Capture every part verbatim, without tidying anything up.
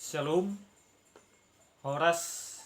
Shalom. Horas.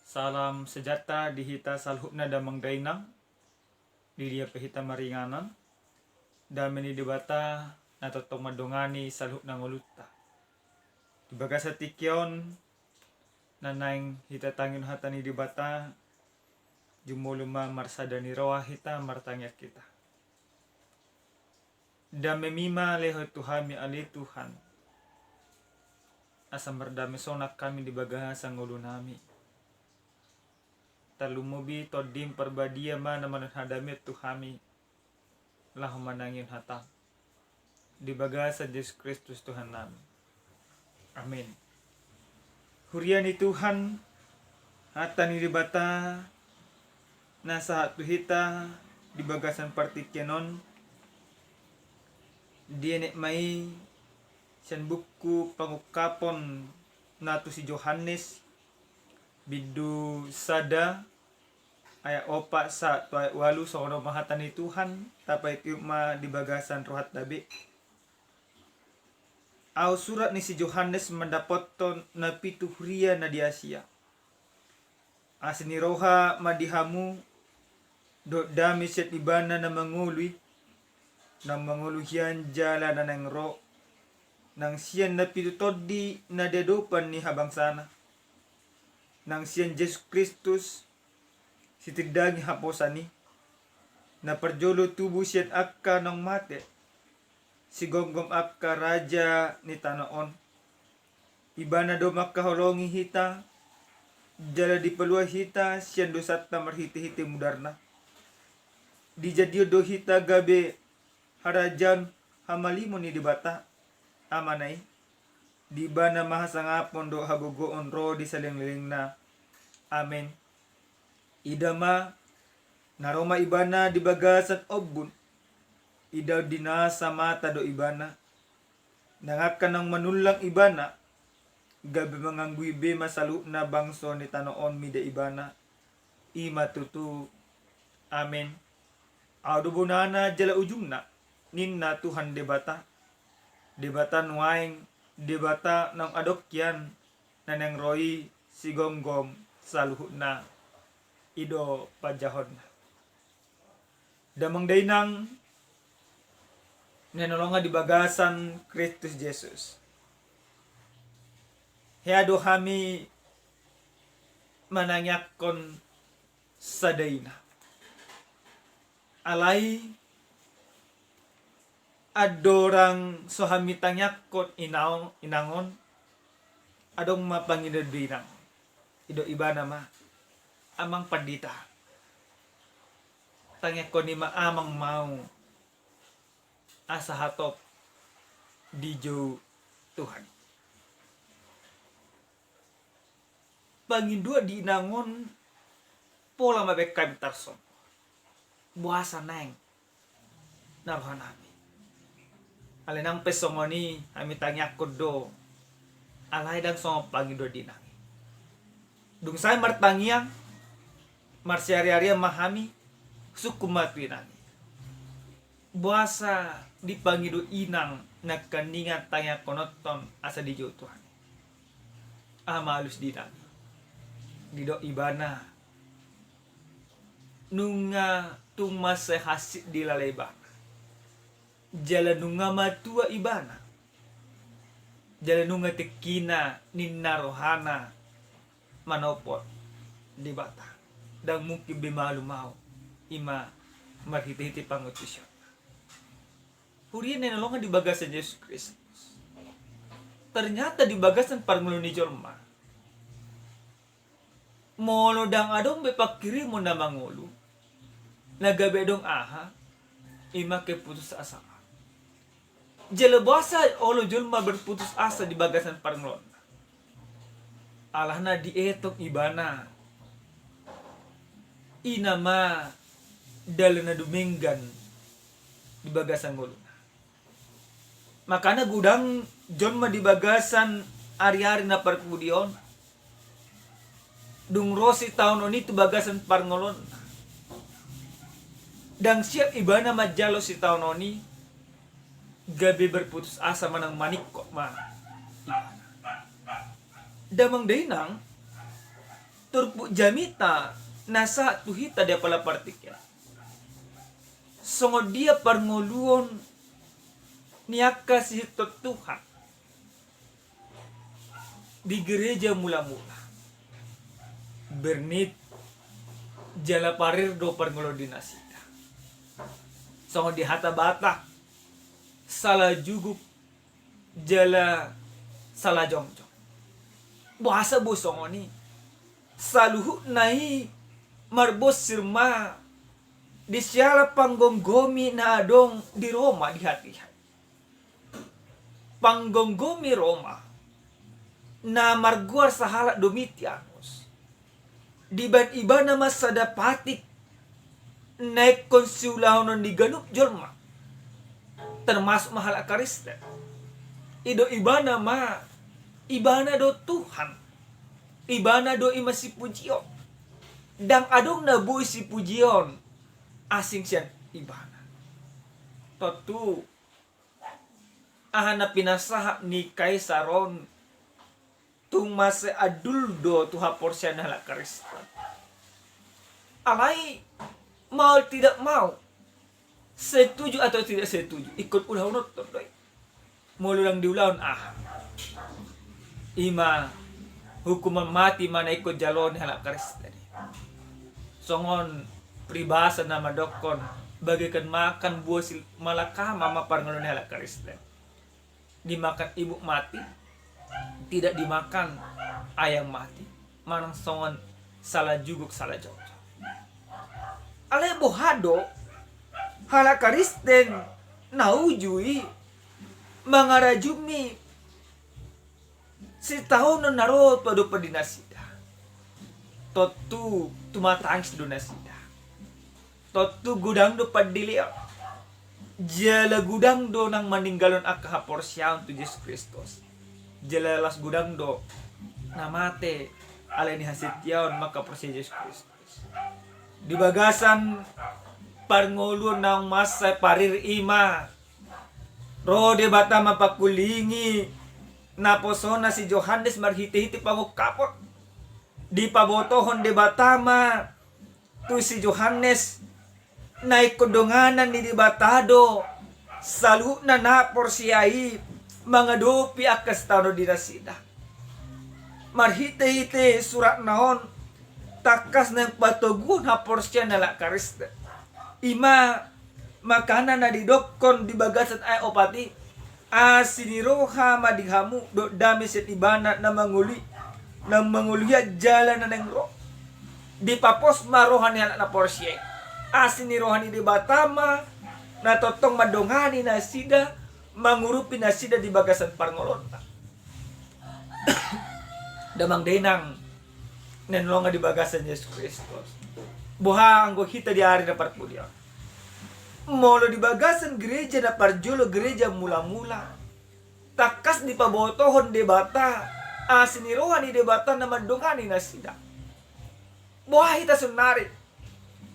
Salam sejahtera di hita saluhutna damang dainang. Di dia pe hita maringanan. Dame ni Debata na tongtong mandongani saluhutna ngolunta. Di bagasan tingki on na naeng hita tangihon hata ni Debata, jumolo ma marsada ni roha hita martangiang hita. Damemi ma lehon tu hami ale Tuhan, asa mardame sonang hami di bagasan ngolunami. Tarlumobi Tondim Parbadia ma na manang hadameon tu hami, laho manangihon hataM. Di bagasan Jesus Kristus Tuhannami. Amin. Huria ni Tuhan, hata ni Debata na sahat tu hita di bagasan partingkian on, dienet ma i sian buku Pangungkapon na tu si Johannes, bindu sada, ayat opat sahat tu ayat ualu. Songon on ma hata ni Tuhan, tapaihutihut ma di bagasan rohanta be. Ahu surat ni si Johannes mandapothon na pitu huria na di Asia. Asi ni roha ma di hamu, dohot dame sian Ibana na mangolu i, na mangolu hian jala na naeng ro, nang sian na pitu tondi na di adopan ni habangsana, nang sian Jesus Kristus, sitindangi haposan i, na parjolo tubu sian angka naung mate, sigomgom angka raja ni tano on. Ibana do mangkaholongi hita, jala dipalua hita sian dosanta marhitehite mudarna. Dijadion do hita gabe harajaon hamalimon ni Debata, Amana i. Di Ibana ma hasangapon dohot hagogoon ro di salelenglelengna. Amen. Ida ma, na ro ma Ibana di bagasan ombun. Idaon di nasa mata do Ibana. Nang angka naung manullang Ibana, gabe manganggui be ma saluhutna bangso ni tano on mida Ibana. I ma tutu. Amen. Ahu do bonana jala ujungna, ninna Tuhan Debata. Debata nuaeng, Debata naung adong hian, na naeng ro i, sigomgom saluhutna. I do panjahonna. Damang dainang na hinaholongan di bagasan Kristus Jesus. Hea do hami manangiangkon sada ina. Alai andorang so hami tangiangkon inang, inang on, adong ma pangidoan di inang. Didok ibana ma, "Amang Pandita, tangiangkon i ma amang mau, asa hatop dijou Tuhan." Pangidoan di inang on pola ma baen hami tarsongon. Boasa naeng na rohanami. Alai nang pe songon i hami tangiangkon do. Alai ndang songon pangidoan di inang i. Dung sae martangiang, marsiariarian ma hami, sungkun ma tu inang i. Boasa dipangido inang nangkaningan tangiangkononta on asa dijou Tuhan i. Aha ma alus di inang i? Didok ibana, nunga tung mansai hansit dilala ibana. Jala nunga matua ibana. Jala nunga tingkina ninna rohana manopot Debata. Ndang mungkin be malum ahu, i ma marhitehite pangantusion. Huria na hinaholongan di bagasan Jesus Kristus. Ternyata di bagasan parngoluon ni jolma, molo ndang adong be pangkirimon na mangolu, na gabe adong aha, i ma keputusasaan. Jala boasa olo jolma berputus asa di bagasan parngoluonna? Alana dietong ibana, i na ma dalan na dumenggan di bagasan ngoluna. Makana godang jolma di bagasan ariari na parpudi on, dung ro sitaonon i tu bagasan parngoluonna, ndang siap ibana manjalo sitaonon i, gabe berputus asa manang maningkot ma ibana. Damang dainang, turpuk jamita na sahat tu hita di apala partingkian, songon dia parngoluon ni angka sisinton Tuhan di gereja mula-mula, bernit jala parir do parngoluon di nasida. Songon di hata Batak, sala juguk jala sala jongjong. Boasa boi songon i? Saluhutna i marbonsir ma di siala panggomgomi na adong di Roma di hatiha i. Panggomgomi Roma na margoar sahalak Domitianus, dibahen ibana ma sada patik na ingkon siulahonon ni ganup jolma, termasuk ma halak Kristen. Didok ibana ma, ibana do Tuhan, ibana do i ma sipujion. Ndang adong na boi sipujion asing sian ibana. Tontu aha na pinasahat ni Kaisar on tung mansai andul do tu haporseaon halak Kristen. Alai, mau tidak mau, setuju atau tidak setuju, ingkon ulahononton do i. Molo ndang diulahon, aha? I ma hukuman mati ma na ingkon jaloon ni halak Kristen. Songon peribahasa na mandokkon, bagaikan makan buah si malakama ma parngoluon ni halak Kristen. Dimakan ibuk mati, tidak dimakan ayam mati. Manang songon sala juguk sala jongjong. Alai boha do halak Kristen na uju i mangarajumi sitaonon na ro tu adopan ni nasida? Tontu tumatangis do nasida. Tontu godang do pandileon. Jala godang do nang maninggalhon angka haporseaon tu Jesus Kristus. Jala las godang do na mate alani hasetiaon mangkaporseai Jesus Kristus. Di bagasan parngoluon naung mansai parir i ma ro Debata mampangkulingi naposona si Johannes marhitehite pangungkapon. Dipabotohon Debata ma tu si Johannes na ingkon donganan ni Debata do saluhutna na porsea i mangadopi angka sitaonon ni nasida. Marhitehite suratna on tangkas naeng patoguhon haporseaon ni halak Kristen. I ma makana na didokkon di bagasan ayat opat i, asi ni roha ma di hamu dohot dame sian Ibana na mangolu i, na mangolu i jala na naeng ro. Dipapos ma roha ni halak na porsea i. Asi ni roha ni Debata ma na tongtong mandongani nasida, mangurupi nasida di bagasan parngoluonna. Damang dainang na hinaholongan di bagasan Jesus Kristus, boha anggo hita di ari na parpudi on? Molo di bagasan gereja na parjolo, gereja mula-mula, tangkas dipabotohon Debata asi ni roha ni Debata na mandongani nasida. Boha hita saonari?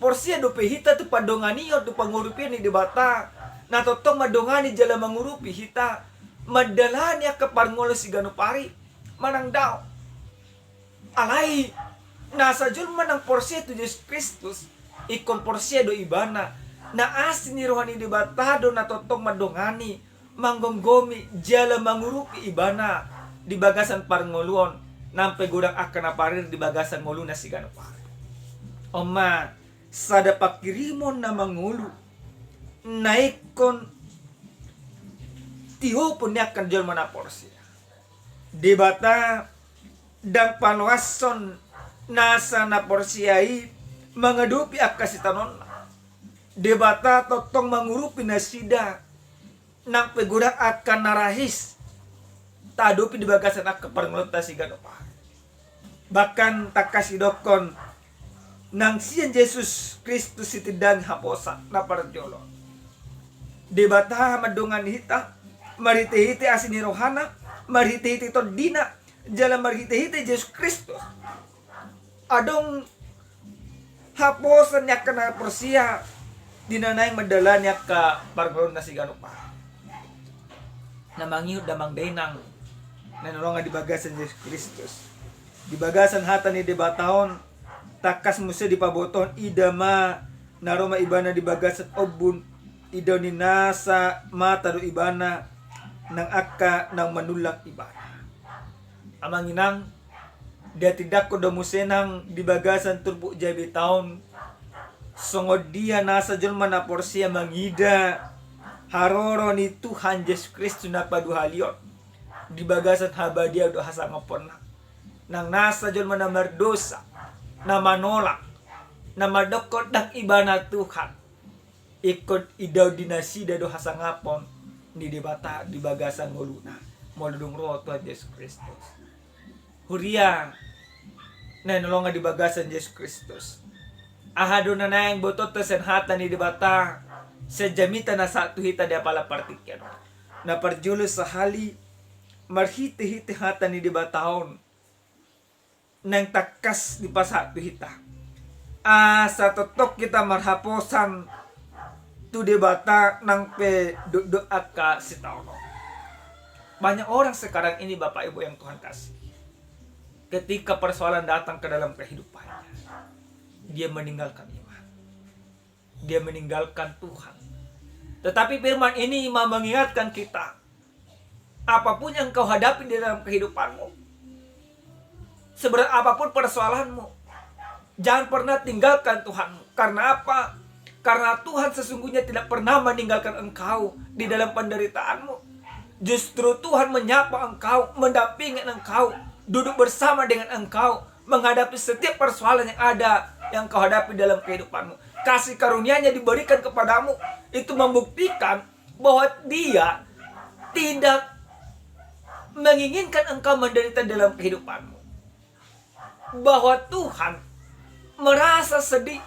Porsea dope hita tu pandonganion, tu pangurupion ni Debata na tongtong mandongani jala mangurupi hita mandalani angka parngoluon siganup ari, manang daong? Alai nasa jolma naung porsea tu Jesus Kristus, ingkon porsea do ibana na asi ni roha ni Debata do na tongtong mandongani, manggomgomi jala mangurupi ibana di bagasan parngoluon, nang pe godang angka na parir di bagasan ngoluna siganup ari. On ma sada pangkirimon na mangolu na ingkon tiopon ni angka jolma na porsea. Debata ndang paloashon nasa na porsea i mangadopi angka sitaononna. Debata tongtong mangurupi nasida nang pe godang angka na rahis taadopi di bagasan angka parngoluonta siganup ari. Bahkan tangkas didokkon nang sian Jesus Kristus sitindangi haposan na parjolo. Debata mandongani hita marhitehite asi ni rohana, marhitehite tondina, jala marhitehite Jesus Kristus. Adong haposan ni angka na porsea di na naeng mandalani angka parngoluonna siganup ari. Na mangihut damang dainang, na hinaholongan di bagasan Jesus Kristus. Di bagasan hata ni Debata on, tangkas muse dipabotohon, ida ma na ro ma ibana di bagasan ombun, idaon ni nasa mata do ibana, nang angka naung manullang ibana. Amang inang, dihatindangkon do muse nang di bagasan turpuk Jabeta on, songon dia nasa jolma na porsea mangida haroro ni Tuhan Jesus Kristus na paduahalihon di bagasan habadiaon dohot hasangaponna. Nang nasa jolma na mardosa, na manolak, na mandokkon ndang ibana Tuhan, ingkon idaon di nasida do hasangapon ni Debata di bagasan ngoluna, molo dung ro Tuhan Jesus Kristus. Huria na hinaholongan di bagasan Jesus Kristus, aha do na naeng botoonta sian hata ni Debata sian jamita na sahat tu hita di apala partingkian? Na parjolo sahali, marhitehite hata ni Debata on naeng tangkas dipasahat tu hita, asa tongtong hita marhaposan tu Debata nang pe dokdok angka sitaonon. Banyak orang sekarang ini, Bapak Ibu yang Tuhan kasih, ketika persoalan datang ke dalam kehidupannya, dia meninggalkan iman, dia meninggalkan Tuhan. Tetapi firman ini ma mengingatkan kita, apapun yang engkau hadapi di dalam kehidupanmu, seberat apapun persoalanmu, jangan pernah tinggalkan Tuhanmu. Karena apa? Karena Tuhan sesungguhnya tidak pernah meninggalkan engkau di dalam penderitaanmu. Justru Tuhan menyapa engkau, mendampingi engkau, duduk bersama dengan engkau, menghadapi setiap persoalan yang ada, yang kau hadapi dalam kehidupanmu. Kasih karunia-Nya diberikan kepadamu, itu membuktikan bahwa Dia tidak menginginkan engkau menderita dalam kehidupanmu. Bahwa Tuhan merasa sedih,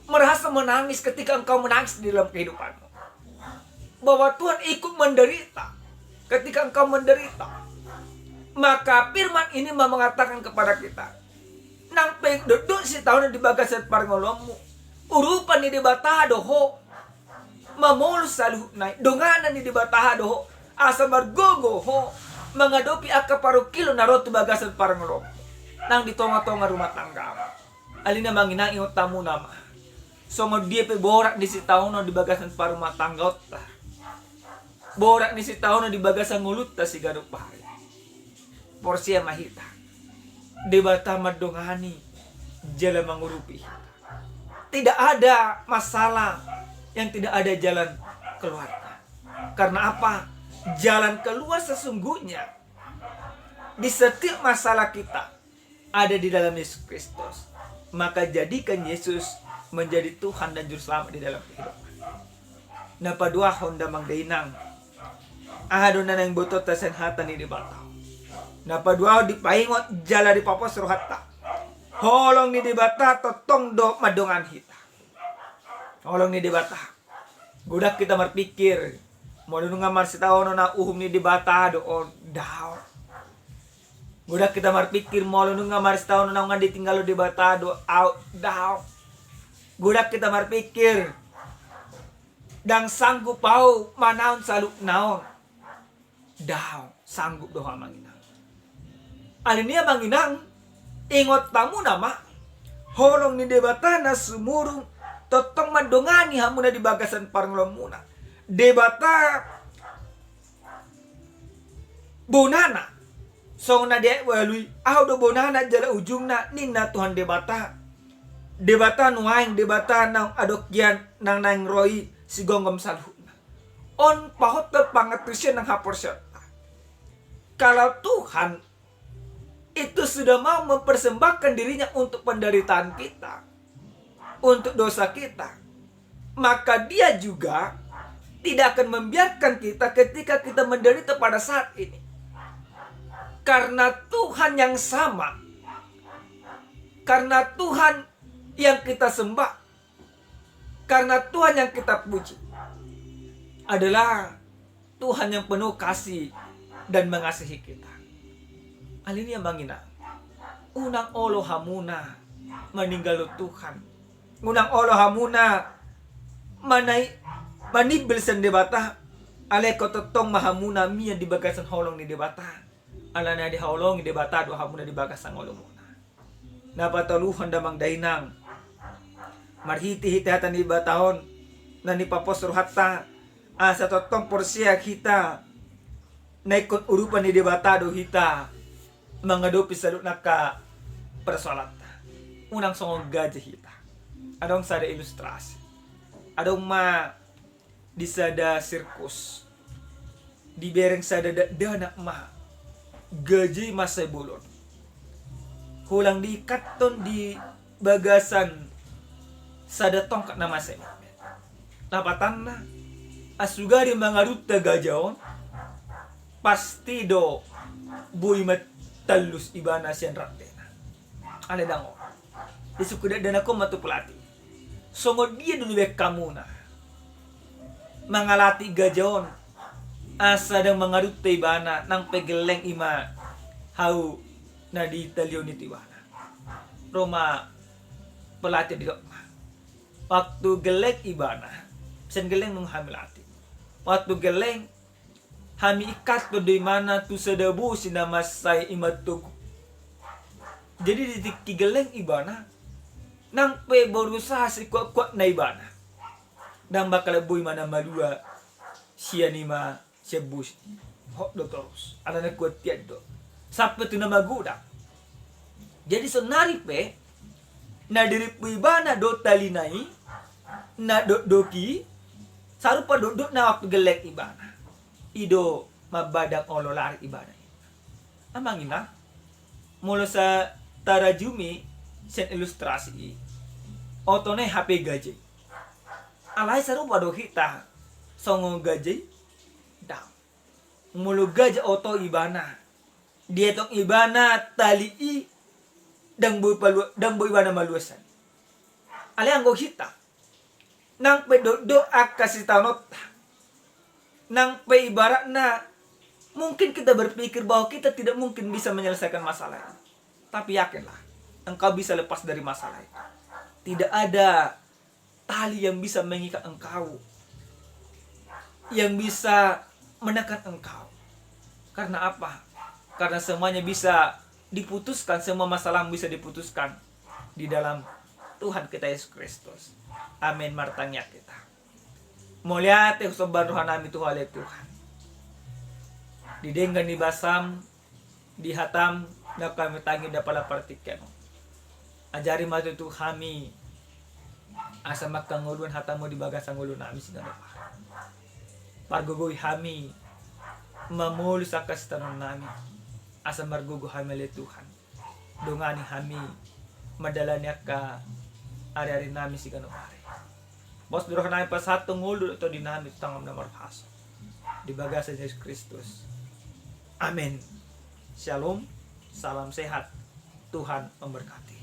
merasa menangis ketika engkau menangis di dalam kehidupanmu. Bahwa Tuhan ikut menderita ketika engkau menderita. Maka firman ini ma mengatakan kepada kita, nang pe dokdok sitaonon di bagasan parngoluonmu, urupan ni Debata do ho mamolus saluhutna i, donganan ni Debata do ho asa margogo ho mangadopi angka parungkilon na ro tu bagasan parngoluonmu nang di tongatonga rumah tanggamu. Alani i, amang inang, ingot hamu nama, songon dia pe borat ni sitaonon di bagasan parumahtanggaonta, borat ni sitaonon di bagasan ngolunta siganup ari, porsea ma hita, Debata mandongani jala mangurupi hita. Tidak ada masalah yang tidak ada jalan keluarnya. Karena apa? Jalan keluar sesungguhnya di setiap masalah kita ada di dalam Yesus Kristus. Maka jadikan Yesus menjadi Tuhan dan Juru Selamat di dalam kehidupan. Na paduahon, damang dainang, aha do na naeng botoonta sian hata ni Debata? Na paduahon, dipaingot jala dipapos rohanta, holong ni Debata tongtong do mandongani hita. Holong ni Debata. Godang hita marpikir, molo nunga marsitaonon na uhum ni Debata do on, daong. Godang hita marpikir, molo nunga marsitaonon na nunga ditinggalhon Debata do ahu, daong. Godang hita marpikir, ndang sanggup ahu manaon saluhutna on, daong, sanggup do ho, amang inang. Alani i, amang inang, ingot hamu nama, holong ni Debata na sumurung tongtong mandongani hamuna di bagasan parngoluonmuna. Debata bonana, songon na di ayat ualu i, ahu do bonana jala ujungna, ninna Tuhan Debata. Debata nuaeng, Debata naung adong hian, nang naeng ro i, sigomgom saluhutna. On pahothon pangantusion nang haporseaonta. Kalau Tuhan itu sudah mau mempersembahkan dirinya untuk penderitaan kita, untuk dosa kita, maka Dia juga tidak akan membiarkan kita ketika kita menderita pada saat ini. Karena Tuhan yang sama, karena Tuhan yang kita sembah, karena Tuhan yang kita puji adalah Tuhan yang penuh kasih dan mengasihi kita. Alani i, amang inang, unang olo hamuna maninggalhon Tuhan. Unang olo hamuna manai-, manimbil sian Debata. Alai ingkon tongtong ma hamuna mian di bagasan holong ni Debata. Alana dihaholongi Debata do hamuna di bagasan ngolumuna. Na patoluhon damang dainang, marhitehite hata ni Debata on na nipapos rohanta, asa tongtong porsea hita na ingkon urupan ni Debata do hita mangadopi saluhutna angka persoalanta. Unang songon gajah hita. Adong sada ilustrasi. Adong ma di sada sirkus, dibereng sada dakdanak ma gajah i mansai bolon, holan diikathon di bagasan sada tongkat na mansai metmet. Lapatanna, asugari mangarunta gajah on, pasti do boi matallus ibana sian rantena. Alai ndang olo. Disungkun dakdanak on ma tu pelatih, songon dia do nibaen hamuna mangalatih gajah on asa ndang mangarunta ibana, nang pe gelleng i ma hau na ditalion i tu ibana. Ro ma pelatih, didok ma, waktu gelleng ibana, sian gelleng nunga hami latih. Waktu gelleng, hami ikathon do ibana tu sada bosi na mansai i ma togu. Jadi di tingki gelleng ibana, nang pe berusaha sekuat-kuatna ibana, ndang bakal boi ibana malua sian i ma sian bosi. Hot do torus, alana kuat hian do, sampe tu na magodang. Jadi saonari pe na dirimpu ibana do talina i, na dokdok i, sarupa dokdokna waktu gelleng ibana. I do mambadang olo lari ibana i. Amang inang, molo sa tarajumi sian ilustrasi i, otona i hape gajah i. Alai sarupa do hita songon gajah i? Ndang. Molo gajah oto ibana, dietong ibana tali i, ndang boi palua-, ndang boi ibana maluasan. Alai anggo hita, nang pe dokdok angka sitaononta, nang pe ibaratna mungkin kita berpikir bahwa kita tidak mungkin bisa menyelesaikan masalah ini, tapi yakinlah, engkau bisa lepas dari masalah itu. Tidak ada tali yang bisa mengikat engkau, yang bisa menekan engkau. Karena apa? Karena semuanya bisa diputuskan, semua masalah bisa diputuskan di dalam Tuhan kita Yesus Kristus. Amin. Martangiang hita. Mauliate husomba rohanami tu Ho ale Tuhan, di denggan ni basam, di hatam na hami tangi di apala partingkian on. Ajari ma tutu hami asa mangkangoluan hatamu di bagasan ngolunami siganup ari. Pargogoi hami mamolus angka sitaononnami asa margogo hami ale Tuhan. Dongani hami mandalani angka ari-arinami siganup ari. Pos do rohanami, pasahathon ngolu dohot tondinami tu tanganmu na markuasa, di bagasan Yesus Kristus. Amin. Shalom. Salam sehat. Tuhan memberkati.